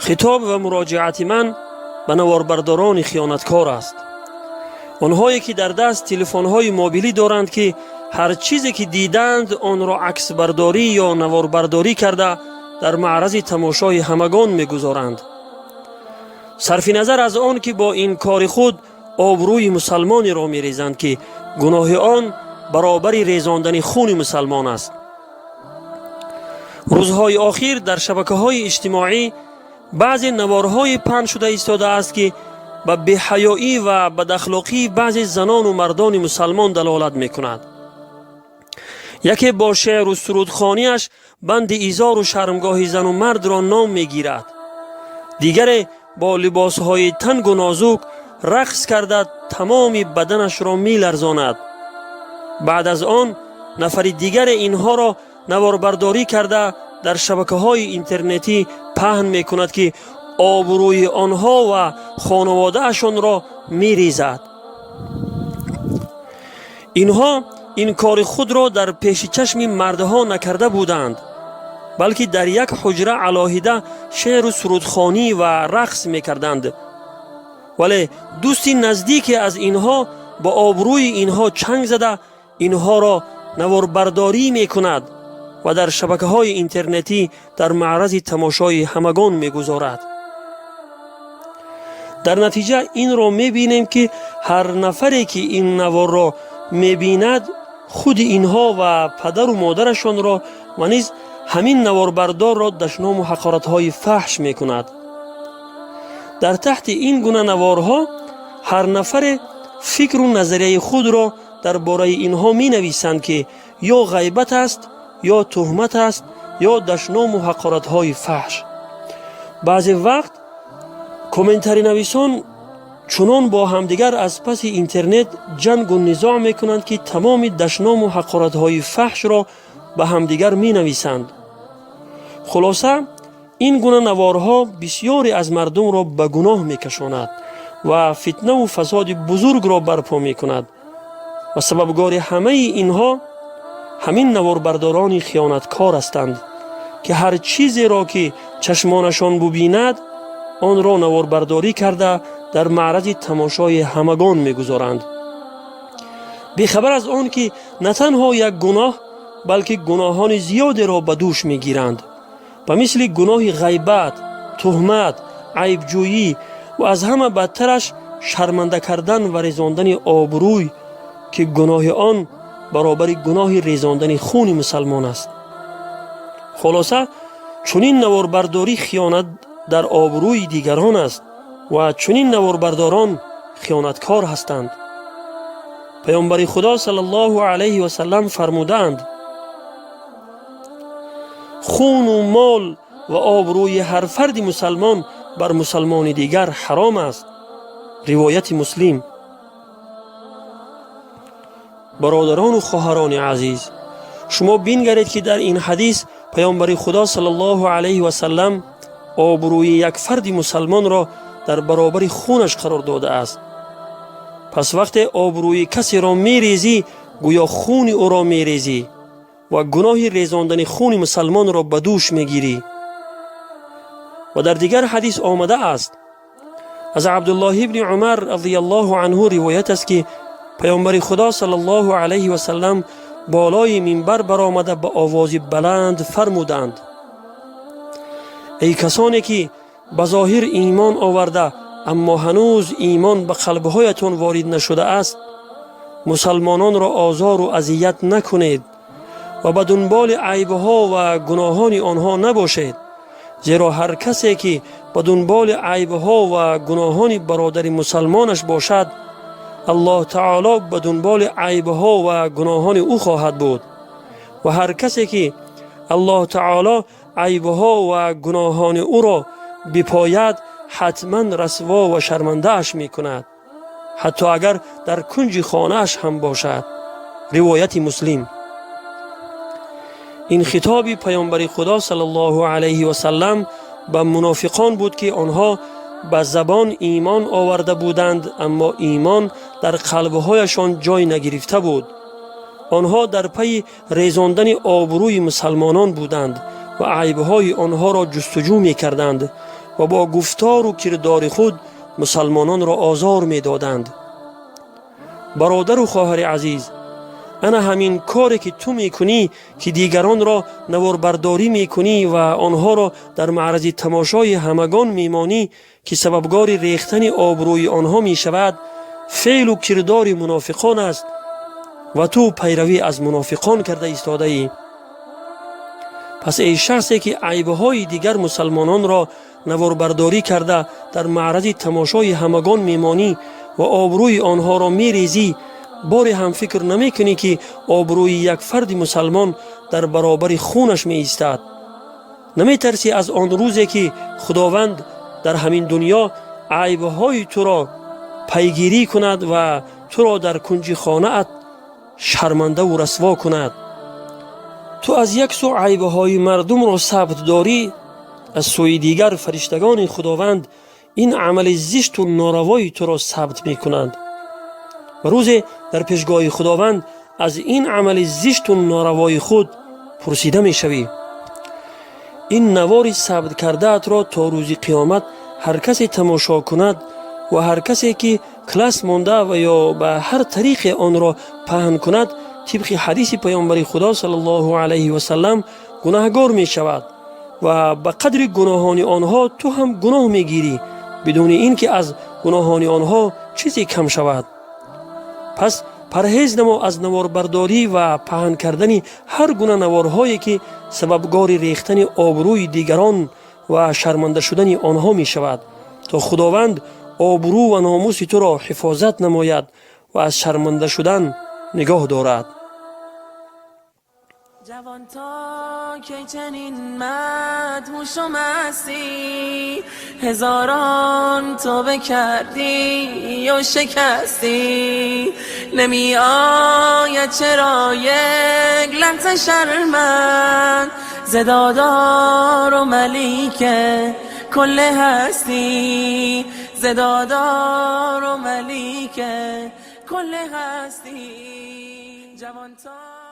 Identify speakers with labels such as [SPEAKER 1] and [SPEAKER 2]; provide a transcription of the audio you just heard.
[SPEAKER 1] Хитоб ва муроҷиати ман ба наворбардорони хиёнаткор аст, онҳое ки дар даст телефонҳои мобилӣ доранд, ки ҳар чизе ки дидаанд, онро аксбардорӣ ё наворбардорӣ карда, дар маърази тамошои ҳамагон мегузоранд, сарфи назар аз он ки бо ин кори худ обрӯи мусалмонеро мерезанд, ки гуноҳи он баробари резондани хуни мусалмон аст. Рӯзҳои охир дар шабакаҳои иҷтимоӣ баъзе наворҳое паҳн шуда истодааст, ки ба беҳаёӣ ва бадахлоқии баъзе занону мардони мусалмон далолат мекунад. Яке бо шеъру сурудхониаш банди изору шармгоҳи зану мардро ном мегирад, дигаре бо либосҳои тангу нозук рақс карда, тамоми баданашро меларзонад. Баъд аз он нафари дигаре инҳоро наворбардорӣ карда, дар шабакаҳои интернетӣ паҳн мекунад, ки обрӯи онҳо ва хонаводаашонро мерезад. Инҳо ин кори худро дар пеши чашми мардҳо накарда буданд, балки дар як ҳуҷра алоҳида шеъру сурудхонӣ ва рақс мекарданд, вале дӯсти наздике аз инҳо ба обрӯи инҳо чанг зада, инҳоро наворбардорӣ мекунад ва дар шабакаҳои интернетӣ дар маърази тамошои ҳамагон мегузорад. Дар натиҷа инро мебинем, ки ҳар нафаре ки ин наворро мебинад, худи инҳо ва падару модарашонро ва низ ҳамин наворбардорро дашному ҳақоратҳои фаҳш мекунад. Дар таҳти ин гуна наворҳо ҳар нафаре фикру назарияи худро дар бораи инҳо менависанд, ки ё ғайбат аст, ё туҳмат аст, ё дашному ҳақоратҳои фаҳш. Баъзе вақт комментаринависон чунон бо ҳамдигар аз паси интернет ҷангу низоъ мекунанд, ки тамоми дашному ҳақоратҳои фаҳшро ба ҳамдигар менависанд. Хулоса, ин гуна наворҳо бисёре аз мардумро ба гуноҳ мекашонад ва фитнаву фасоди бузургро барпо мекунад ва сабабгори ҳамаи инҳо ҳамин наворбардорони хиёнаткор ҳастанд, ки ҳар чизеро ки чашмонашон бубинад, онро наворбардорӣ карда, дар маърази тамошои ҳамагон мегузоранд, бехабар аз он ки на танҳо як гуноҳ, балки гуноҳони зиёдеро ба дӯш мегиранд, ба мисли гуноҳи ғайбат, туҳмат, айбҷӯӣ ва аз ҳама бадтараш шарманда кардан ва резондани обрӯй, ки гуноҳи он баробари гуноҳи резондани хуни мусалмон аст. Хулоса, чунин наворбардорӣ хиёнат дар обрӯи дигарон аст ва чунин наворбардорон хиёнаткор ҳастанд. Паёмбари Худо саллаллоҳу алайҳи васаллам фармудаанд: «Хуну мол ва обрӯи ҳар фарди мусалмон бар мусалмони дигар ҳаром аст». Ривояти Муслим. Бародарону хоҳарони азиз, шумо бингаред, ки дар ин ҳадис паёмбари Худо саллаллоҳу алайҳи васаллам обрӯи як фарди мусалмонро дар баробари хунаш қарор додааст. Пас вақте обрӯи касеро мерезӣ, гӯё хуни ӯро мерезӣ ва гуноҳи резондани хуни мусалмонро ба дӯш мегирӣ. Ва дар дигар ҳадис омадааст, аз Абдуллоҳ ибни Умар радиаллоҳу анҳу ривоят аст, ки паёмбари Худо саллаллоҳу алайҳи васаллам болои минбар баромада, ба овози баланд фармуданд: «Эй касоне ки ба зоҳир имон оварда, аммо ҳанӯз имон ба қалбҳоятон ворид нашудааст, мусалмононро озору азият накунед ва ба дунболи айбҳо ва гуноҳони онҳо набошед, зеро ҳар касе ки ба дунболи айбҳо ва гуноҳони бародари мусалмонаш бошад, Аллоҳ таоло ба дунболи айбҳо ва гуноҳони ӯ хоҳад буд ва ҳар касе ки Аллоҳ таоло айбҳо ва гуноҳони ӯро бипояд, ҳатман расво ва шармандааш мекунад, ҳатто агар дар кунҷи хонааш ҳам бошад». Ривояти Муслим. Ин хитоби паёмбари Худо саллаллоҳу алайҳи васаллам ба мунофиқон буд, ки онҳо ба забон имон оварда буданд, аммо имон дар қалбҳояшон ҷой нагирифта буд. Онҳо дар пайи резондани обрӯи мусалмонон буданд ва айбҳои онҳоро ҷустуҷӯ мекарданд. Ва бо гуфтору кирдори худ мусалмононро озор медоданд. Бародару хоҳари азиз, ана ҳамин коре ки ту мекунӣ, ки дигаронро наворбардорӣ мекунӣ ва онҳоро дар маърази тамошои ҳамагон мемонӣ, ки сабабгори рехтани обрӯи онҳо мешавад, феълу кирдори мунофиқон аст ва ту пайравӣ аз мунофиқон карда истодаӣ. Пас эй шахсе ки айбҳои дигар мусалмононро наворбардорӣ карда дар маърази тамошои ҳамагон мемонӣ ва обрӯи онҳоро мерезӣ, боре ҳам фикр намекунӣ, ки обрӯи як фарди мусалмон дар баробари хунаш меистад? Наметарсӣ аз он рӯзе, ки Худованд дар ҳамин дунё айбҳои туро пайгирӣ кунад ва туро дар кунҷи хонаат шармандаву расво кунад? Ту аз як сӯ айбҳои мардумро сабт дорӣ, аз сӯи дигар фариштагони Худованд ин амали зишту норавои туро сабт мекунанд ва рӯзе дар пешгоҳи Худованд аз ин амали зишту норавои худ пурсида мешавӣ. Ин навори сабт кардаатро то рӯзи қиёмат ҳар касе тамошо кунад ва ҳар касе ки класс монда ва ё ба ҳар тариқе онро паҳн кунад, тибқи ҳадиси Паёмбари Худо саллаллоҳу алайҳи васаллам гунаҳгор мешавад ва ба қадри гуноҳони онҳо ту ҳам гуноҳ мегирӣ, бидуни ин ки аз гуноҳони онҳо чизе кам шавад. Пас парҳез намо аз наворбардорӣ ва паҳн кардани ҳар гуна наворҳое, ки сабабгори рехтани обрӯи дигарон ва шарманда шудани онҳо мешавад, то Худованд обрӯ ва номуси туро ҳифозат намояд ва аз шарманда шудан нигоҳ дорад.
[SPEAKER 2] جوان تا کی چنین مدهوش و مستی؟ هزاران توبه کردی و شکستی. نمی آید چرا یک لحظه شرمت ز دادار و ملیک کل هستی؟ ز دادار و ملیک کل هستی. جوان تا